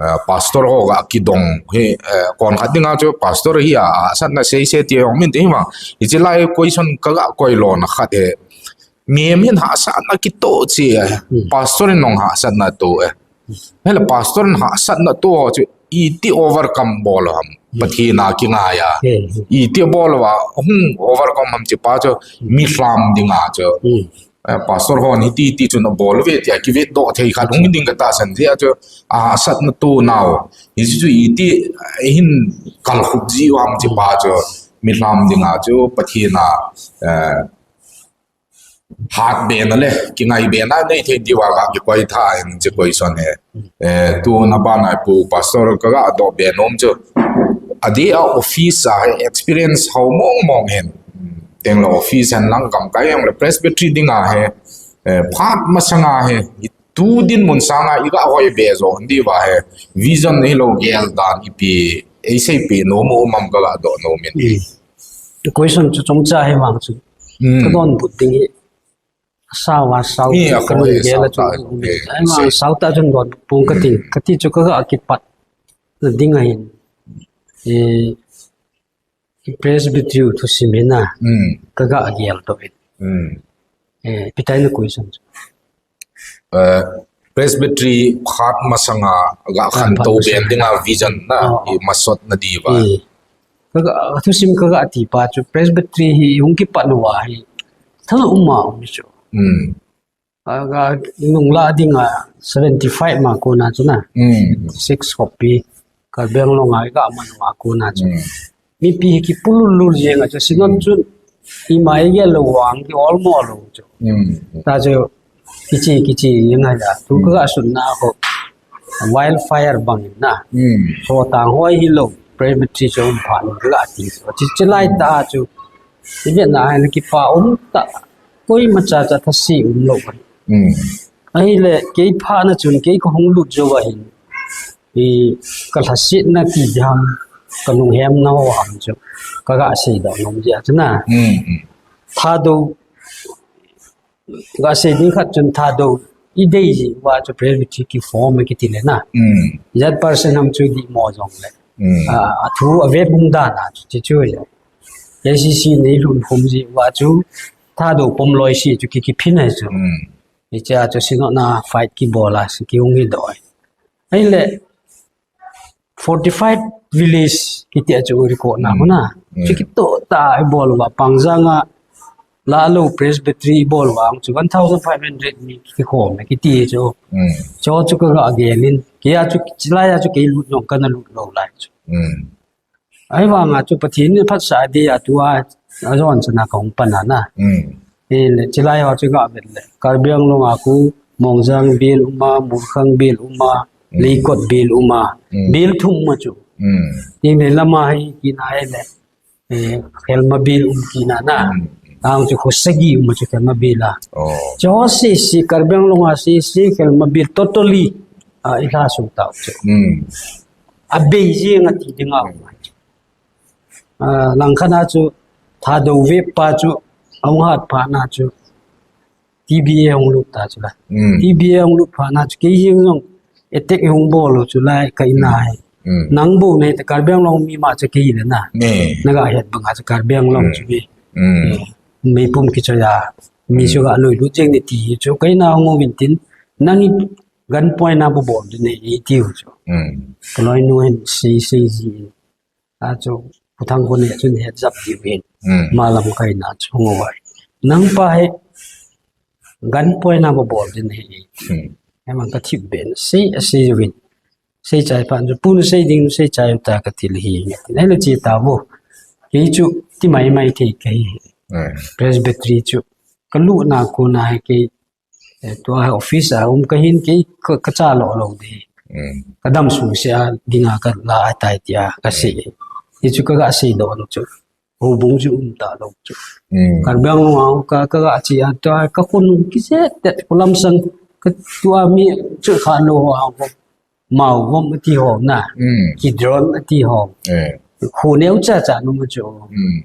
eh, pastor ho ga kidong hi, eh, kon khat ding a chu pastor hi a, hahsatna sei se ti jong min te hi ma. Hiche lai question ka ga koi lo na khat he. Mihem hin hahsatna kito chi, eh, mm, pastor in nong hahsatna to e. Hele pastor in hahsatna to chu iti overcome bol ham. Mm. Pathen a kingai a. Mm. Iti bol va hung overcome ham chi pa chu, mm, mi hlam ding a chu. Mm. Eh, pastor hon hiti ti chu na bol ve ti a kivet do thei khat hung ding ka ta san ti a chu, a hahsatna to nau. Hi chu iti, eh, hin kal khup ji u ham chi pa chu. Mi hlam ding a chu Pathen a, eh, hat be na le, kingai be na nei thei ti va ka kikoi tha in chi koi son he. Eh, tu na ba na pu pastor ka ga do be nom chu. A di a office a he experience hao mong mong hin. Teng le office hen lang kam kai ang le presbytery ding a he. Eh, phat masang a he. Tu dinmun sanga i ga hoi be jo, di va he, vision hi lo gel dan ipi, ei sei pe nom u mam ka ga do nom in. Mm. Question chu chomcha hi vang chu. Mm. Ka donbut ding hi. Sao a sao. Ni a ka ko he gel a sao chu ta. Ai ma sao ta chun donbut pung ka ti. Mm. Ka ti chu ka ga kipat. Na ding a hin. Eh, Presbytery thusim hi na, mm, ka ga gel to it. Mm. Eh, ipi tai na question chu. Eh, Presbytery phat masanga ga, ah, khantou ben dinga vision na, oh, oh, i masot na di va. Eh. Ka ga, thusim ka ga ti pa chu Presbytery hi hung kipat uva hi. Tha um ma um chu. Mm. A, a, nung la ding a seventy five ma kona chu na. Mm. Six copy. Ka beng long a ka man ma kona chu. Mm. Mipi hi kipulul lul jeng a chu Synod chu ima i gel lo vang ki ol mo lo chu. Mm. Ta chu kichi kichi jeng a ja. Tu ka ga sun na ko wildfire bang na. Mm. So tang hoi hi lo. Presbytery chu um phan ka ga ti. Chi, chi lai ta chu. Ivet na a hin kipa um ta. Koima cha cha thase um lou. Mm. Ahile, kei phat na chun, kei ka hung lut jou ahin. I ka lhasetna ti diham, ka lunghemna ho ham chu. Ka ga sei doh nom jeh a chu na. Mm, mm. Thadou, ga sei ding khat chun Thadou, i dei ji uva chu Presbytery ki form kiti le na. Mm. Ijat percent ham chu di mo jong le. Mm. A, a thu a vet bung dan a chu, chu chu ya. K C C nei lhun khum ji uva chu, Thadou pom loi si chu ki, ki phin ai chu. Mm. Hiche a chu Synod na fight kibol a, si kihung hi doh. Ahile, fortified village kiti a chu record na huna. Chu kitoh tah a ibol uva, Pangjang a Lahlo Presbytery ibol uva, chu one thousand five hundred mi kikhom e kiti chu. Chu chu ka ga gel in. Kei a chu, chulai a chu kei lut jong kana lut lou lai chu. Ahivanga chu Pathen in phatsah dia tua ajon chana kahung pan a na. Hile, chulai ho chu ga vet le, Karbi Anglong a khu Mongjang bel uma, Murkhang bel uma, Leikot bel uma, bel thum ma chu. Tin le lama hi kina hile, eh, Khelma bel um kina na. Ang chu khu sagi uma chu Khelma bel a. Chu ho sese, Karbi Anglong a sese Khelma bel totally, ah, ilha sung tau chu. Abei jeng ati dinga. Ah, langkhat a chu Thadou vep pa chu ahung hat phat na chu T B A hung lut ta chu la. T B A hung lut phat na chu kei jeng jong attack hung bol u chu lai ka ina hi. Nang bou nei ta Karbi Anglong mi ma chu kei le na. Na ga het banga chu Karbi Anglong chu mi. Meipum kichoi a mi chu ga loi lut jeng ni ti chu ka ina hung uvin tin nang i gun point a bol bol nei i tiu chu. Ka loinu hin sei sei ji in. A chu, Pu Thangkhun he chun het jap diu hin. Ma lamkai na chu ngou vai. Nang pa hi gun point a bol bol din hi. He man ka thip ben, sei a sei uvin. Sei chai pan chu, Pu nu sei ding, nu sei chai u ta ka ti le hi. Nei le chi ta vo. Kei chu ti mai mai thei kei. Presbytery chu. Ka lut na kon a hi kei Eh, tua office a um ka hin kei ka, ka cha lo lo di. Ka dam sung se a dinga ka la a tai tia ka sei. Hichu ka ga sei doh chu. Houbung chu um ta lo chu. Karbi Anglong a ka, ka ga chi a tua ka khun kiset tet khu lam sang ka tua mi chu kha lo ho a ho. Mao vom ati ho na. Kidron ati ho. Khu neo cha cha nu ma chu.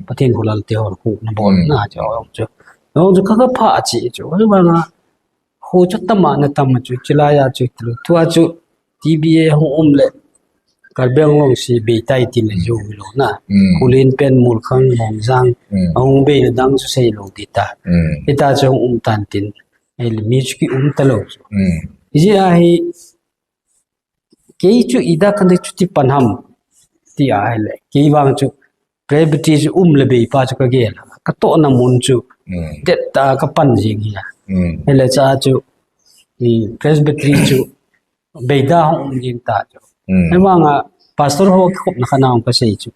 Pathen khu lal te ho khu na bol na chu ho chu. Ho chu ka ka pha chi chu. Ho ba nga. Khu chu tama na tama chu. Chulai a chu tu. Tua chu T B A hung um le. Karbi Anglong si bei tai tin le jo lo na. Khullen pen Mulkhang Mongjang. Ahung bei na dang chu sei lo ti ta. Ita chu hung um tan tin. Ei le mi chu ki um ta lo chu. Iji a hi Kei chu ida kan dei chu ti pan ham ti a le. Kei vang chu Presbytery chu um le bei pa chu ka gel. Ka toh na mun chu. Det ta ka pan jing hi a. Hele cha chu i Presbytery chu beida hung um jing ta chu. Hei vang a pastor ho ki khop na khana ka sei chu.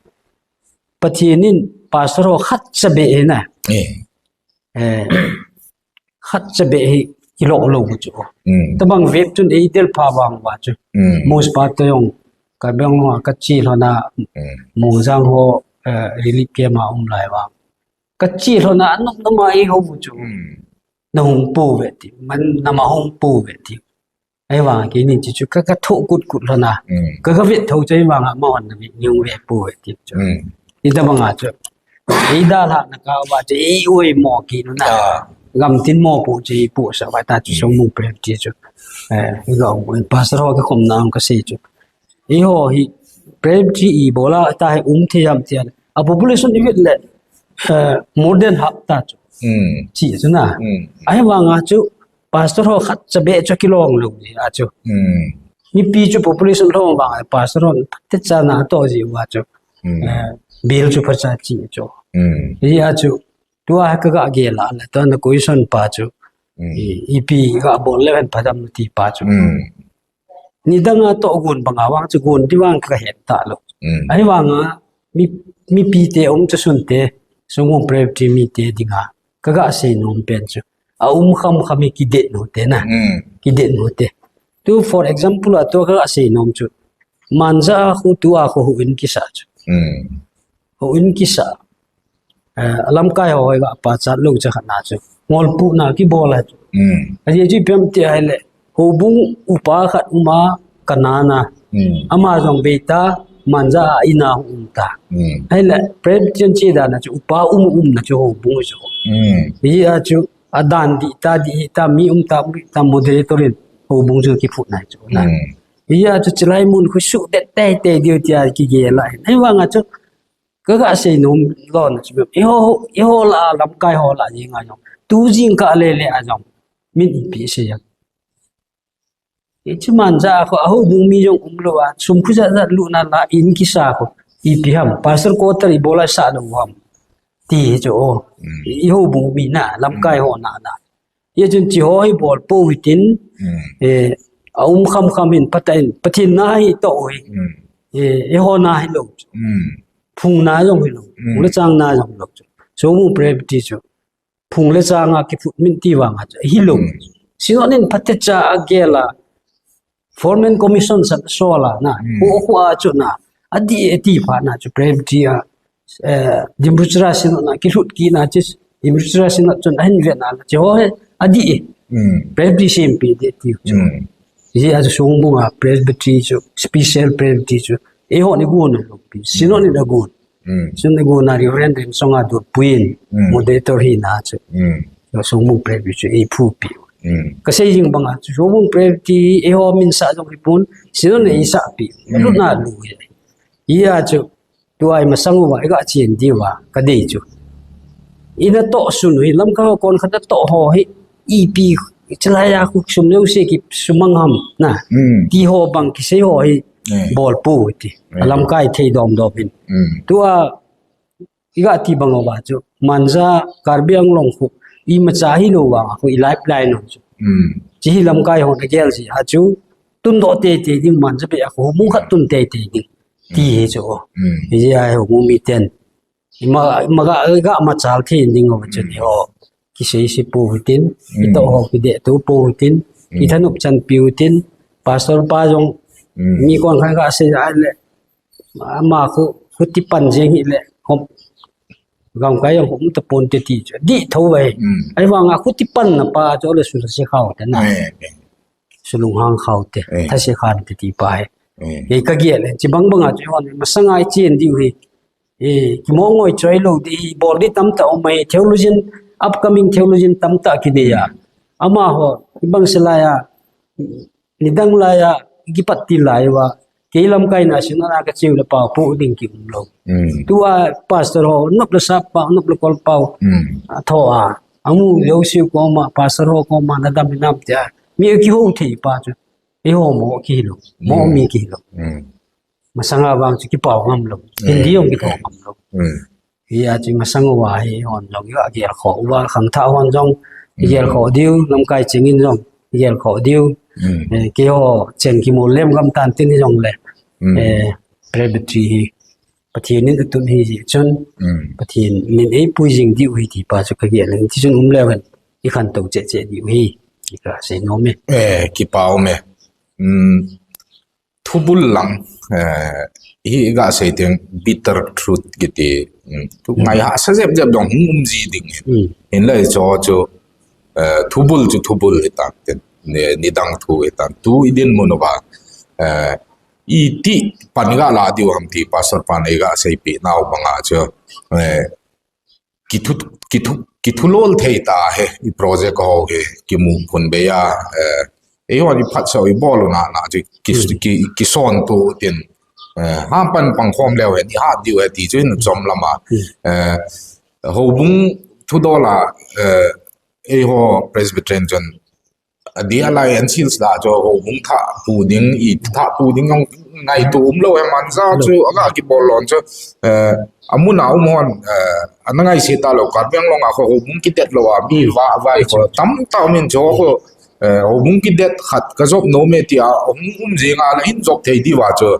Pathen in pastor ho khat cha be he na. Eh, khat cha be hi i lo lo chu. Tabang vep chun ei del pha vang va chu. Mos pa to jong ka beng lo ka chi lo na Mongjang ho, eh, relief camp a um lai vang. Ka chi lo na anop na ma ei ho chu. Na hung po ve ti, man na ma hung po ve ti. Ahivang kei nin chi chu ka, ka thoh kut kut lhon a. Ka, ka vet tho chu ahivang a ma hon na vet, ni hung vet po ve ti chu. Ita bang a chu. Ei da lha na ka va chu ei oi mo ki nu na. Gam tin mo po chu ei po sa va ta chu song mung prem ti chu. Eh, i ga oi pastor ho ka khom na ka sei chu. Eiho hi Presbytery i bol a ta hi um thei ham ti a. A population i vet le, eh, more than half ta chu. Chi chu na. Ahivang a chu pastor ho khat cha be chu kilong lo ni a chu. Mipi chu population lo vang a pastor ho te cha na to ji wa chu. Eh, bill chu pha cha chi chu. Hi a chu. Tua ka ga ge la le, tua na question pa chu. I, ipi ga bol le hen pa dam ti pa chu. Nidang a toh gon bang a vang chu gon di vang ka het ta lo. Ahivang a mi, mipi te um chu sun te, sung um Presbytery mi te ding a. Ka ga sei nom pen chu. A um kham kham i ki det no te na. Ki det no te. Tu for example a tu ka ga sei nom chu. Manja a khu tu a khu hu in kisa chu. Ho in kisa. Eh, a lamkai ho hoi ga pa chat lo cha khat na chu. Ngol pu na ki bol a chu. A ji ji pem ti hai le. Ho bung upa khat uma ka na na. Ama jong be ta Manja a ina um ta. Hai le Presbyterian chi da na chu upa um um na chu ho bung chu. Hi a chu a dan di ta di ta mi um ta mi ta moderator in ho bung chu ki phut na chu na. Hi a chu chilai mun khu su det tai tai diu ti a ki ge la. Hai vang a chu Ka, ka sei nom lou na chu. Eiho, eiho la, lamkai ho la, jing a jong. Tu jing ka le le a jong. min ipi sei a. Hiche Manja a khu, a houbung mi jong umlou a, sum khu jat jat lutna la in kisa khu, ipi ham, pastor quarter ibola sa lou ham. Ti hi chu o. I houbung mi na, lamkai ho na na. Hichun hiche ho hi bol pou hitin, eh, a um kham kham hin Pathen, Pathen na hi toh hi. Eh, eiho na hilou. Phung na jong hilou. Phung le chang na jong hilou chu. Songmung Presbytery chu. Phung le chang a kiphut min ti vang a chu. Hilou. Synod in phatecha a gel a. Foreman Commission san sol a na. Khu khu a chu na. Adih e ti phat na chu Presbytery a. Eh, Dimbruchra Synod na kilhut kit na chu. Dimbruchra Synod chun ahin vet na chu. Ho he adih e. Presbytery sempi ding ti chu. Hijeh a chu Songbung a Presbytery chu. Special Presbytery chu. Eiho ni gon lou pi. Synod ni da gon. Chun eiho na Reverend Remsong a dur puin, moderator hi na chu. Songbung Presbytery chu eiphu pi. Kasei jing bang a chu Songbung Presbytery eiho min sa jong hi pon, Synod in eisa pi. Lu na lu hi. Hia chu, tua imasang uva, iga chen diuva, kadei chu. Ina toh sun hi, lamkai ho kon khat natoh ho hi, ipi, chulai a khu sum jouse kisumang ham, na. Ti ho bang kisei ho hi, bol pou ti. Alamkai thei dom dom hin. Tua, iga ti bang uva chu. Manja Karbi Anglong khu, imacha hilou vang a khu, i lifeline ho chu. Hiche hi lamkai ho na gel ji a chu, tundoh teitei ding Manja beh a khu, houbung khat tun teitei ding. Ti hi chu. Hijeh a houbung miten. Ima, ima ga, ga machal thei ding ho chu ti ho. Kisei se pou hitin, itoh ho kideh tou pou hitin, kithanop chan piu hitin, pastor pa jong, mi kon khat ga sei a le, ama khu, khuti pan jeng hi le, hom, gamkai jong hom tapon te ti chu, dih thou vai. Ahivang a khuti pan na pa chu le sulung se khao te na. Sulung hang khao te, thase khan te ti pa hi. Kei kagel le, hiche bang bang a chu hon, masang a ichen diu hi. Eh, kimongoi choi lou di, bol di tamtah um mai, theologian, upcoming theologian tamtah kinei a. Amaho, ibang se lai a, nidang lai a, kipat til lai uva. Kei lamkai na Synod a kache u le pao, pou ding kium lou. Tua pastor ho, nop le sap pao, nop le kol pao. Atho a. Amu jouse u koma, pastor ho koma, nadam hinam tia. Mi kihou thei pa chu. Eiho mo kihilou. Mo mi kihilou. Masang a vang chu kipao ngam lou. Hindi jong kitoh ngam lou. Hia chu masang uva hi hon jong iga gel khoh uva, khangthah hon jong igel khoh diu, lamkai chengin jong igel khoh diu. Eh, keiho chen kimol lem gam tan tin jong le. Eh, Presbytery hi Pathen in atun hi jeh chun. Pathen in eipui jing diu hi ti pa chu kagel in. Ti chun um leu hen ikhantou cheh cheh diu hi. Ti kasei nom e. Eh, kipa um e. Thubul lang, eh, hi iga sei teng bitter truth kiti, mm, thu ngai hahsa jep jep jong hung um ji ding hin. Hinlah hicho chu, eh, thubul chu thubul hitan tin, ni, nidang thu hitan. Tu idinmun uva, eh, iti pan iga la diu ham ti Pastor pan iga seipeh nau banga chu, eh, kithu, kithu, kithulol thei ta hi, i project ho hi, kimu phun bei a, eh, eiho ni phatsah ibol u na, na, chu ki, ki, kisontu tin, eh, hapan pang khom leu hen, ihat diu hen, ti chu hin chom lama. Eh, houbung thudol a, eh, eiho Presbyterian chun, Adeh a lai Ensign la chu houbung thah pu ding, i thah pu ding jong ngaito umlou e, Manja chu aga kibol lon chu, eh, amun a um hon, eh, ana ngaise talou, Karbi Anglong a kho houbung kidet lou a, mi va vai kho tamtah um in chu kho, eh, houbung kidet khat kajop nom e tia, um, um jing a la hin jop thei diu a chu,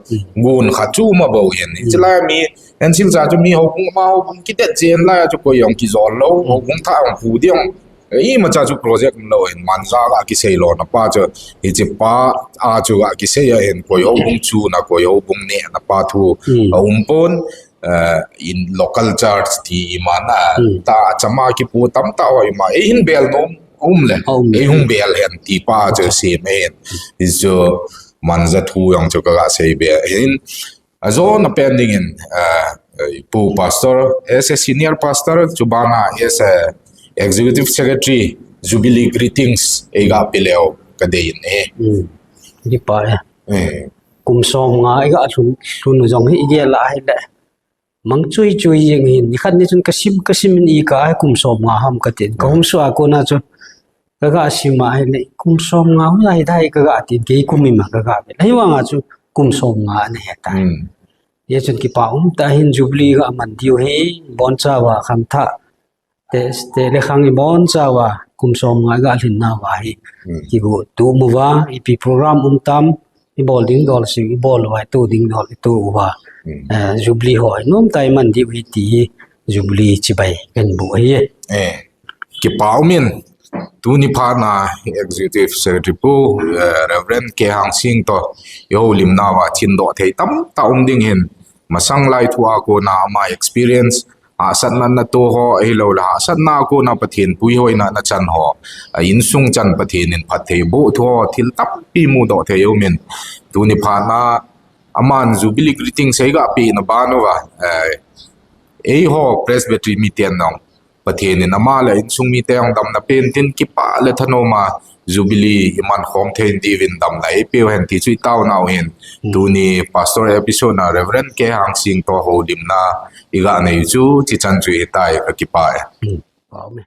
gun khat chu um abou in. Chulai mi Ensign cha chu mi houbung ma houbung kidet jing lai a chu koi jong kijol lou, houbung thah jong pu ding jong Imacha chu project umlou hin Manja a kisei lona pa chu, hiche pa a chu a kisei a hin koi houbung chuna, koi houbung nehna pa thu a um pon, eh, in local church ti ima na, ta chama kipu tamtah ho ima, eihin bel nom um le, eihung bel hen ti pa chu sem hin, hichu Manja thu jong chu ka ga sei be hin, Ajona pen dingin, ah, Pu Pastor, as a senior pastor, chubana as a executive secretary, Jubilee greetings, eiga peleu kadei in e. Hmm. Kipa e. Eh. Kum som nga eiga lhun, lhun jong hi igel a hile. Mang chui chui jing hin, nikhat ni chun kasim, kasim in ika kum som nga ham katin. Kahung sua kona chu, Kaga sim a ahile kum som nga hung ahi tai kaga tin kei kum ima kaga ve. Ahivanga chu kum som nga ana hi tai. Hmm. Hichun kipa umtah in Jubilee ga man diu hi, bonchauva khangthah te, te le khang ibonchauva kum som nga ga lhin nauva hi. Hmm. Kigo tu muva, ipi program um tam, ibol ding dol sing, ibol uva, itu ding dol, itu uva. Hmm. Eh, Jubilee ho, nom tai man diu hi ti hi, Jubilee chibai kan bu hi. Eh, kipa umin, tuni phat na Executive Secretary Pu, eh, Reverend K Hangsing to, i houlimna uva, chin doh thei tamtah um ding hin, masang lai thu a kona ama experience, hahsatna nato ho, ahilou le hahsatna a kona Pathen puihoina nachan ho, a insung chan Pathen in phattheiboh thu ho, thil tampi mudoh thei umin. Tuni phat na, aman Jubilee greeting sei ga peh na ban uva, eh, eiho Presbytery miten jong, Pathen in ama le insung mite jong damna pen tin kipa le thanom a Jubilee iman khom thei diuvin damna eipeu hen ti chu i taona u hin. Hmm. Tuni Pastor episode na Reverend K Hangsing to houlimna iga nei u chu, chichan chu hitai, kakipah e. Hmm. Amen.